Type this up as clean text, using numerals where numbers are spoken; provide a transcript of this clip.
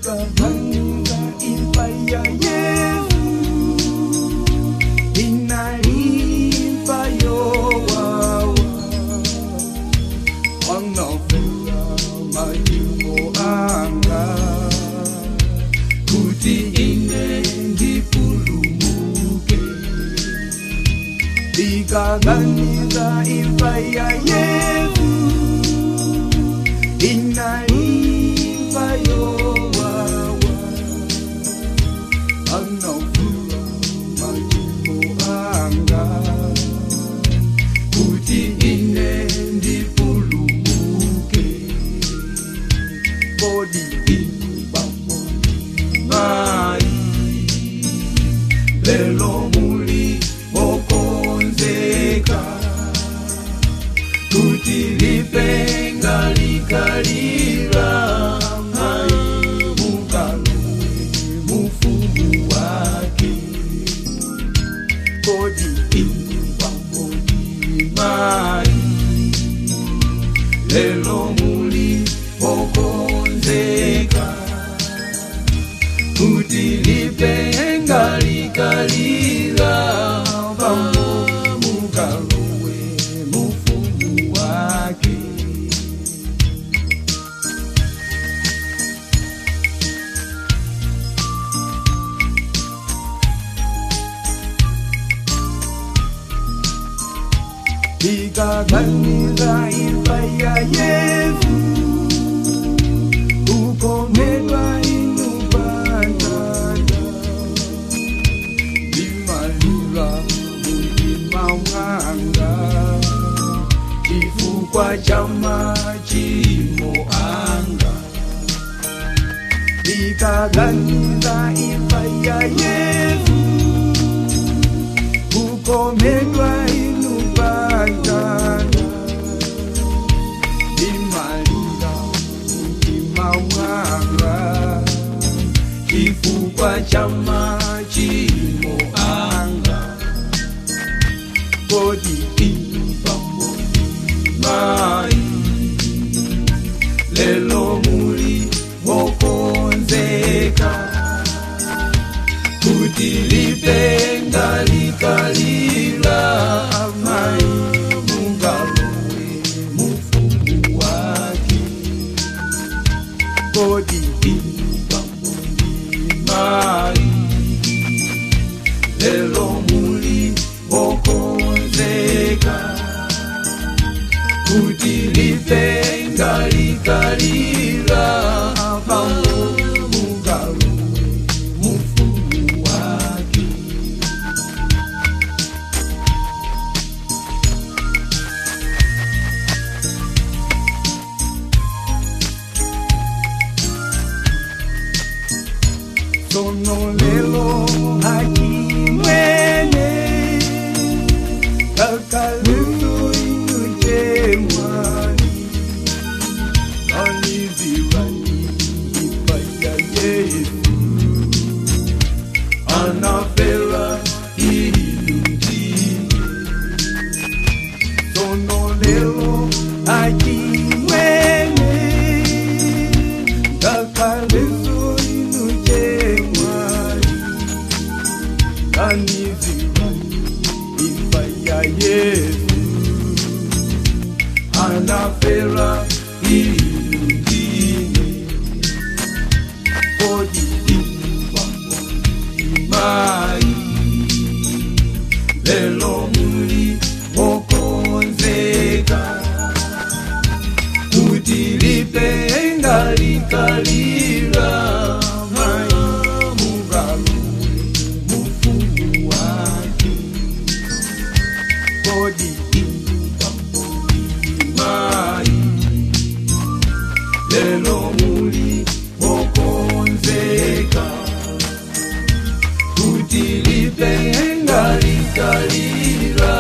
Ndikaganiza imfa ya Yesu, inali imfa yowawa, anafela machimo anga, kuti ine ndipulumuke. Ndikaganiza imfa ya Yesu, inali imfa yowawa, anafela machimo anga, kuti ine ndipulumuke. Kodi inu bambo mai, lelo muli okonzeka kuti lipenga likalira, mai mukalowe mufumu wake? Kodi inu bambo mai, lelo muli okonzeka kuti lipenga likalira, bambo mukalowe mufumu wake? Ndikaganiza imfa ya Yesu, kukhomedwa inu pamtanda, ndimalira mumtima mwanga chifukwa cha machimo anga. Ndikaganiza imfa ya Yesu, kukhomedwa inu pamtanda, ndimalira mumtima mwanga chifukwa cha machimo anga. Kodi inu bambo mai, lelo muli wokonzeka kuti lipenga likalira, mai mungalowe mufumu wake? Kodi inu bambo mai, lelo muli wokonzeka kuti lipenga likalira, bambo mungalowe mufumu wake? Sono lelo achimwene, kakaluso inu chemwali, ganizirani imfa ya Yesu, anafela inu ndine. Sono lelo achimwene, kakaluso inu chemwali, ganizirani imfa ya Yesu, anafela inu ndine. Kodi inu bambo mai, lelo muli wokonzeka kuti lipenga likalira, mai mungalowe mufumu wake? Kodi inu bambo mai, lelo muli wokonzeka kuti lipenga likalira,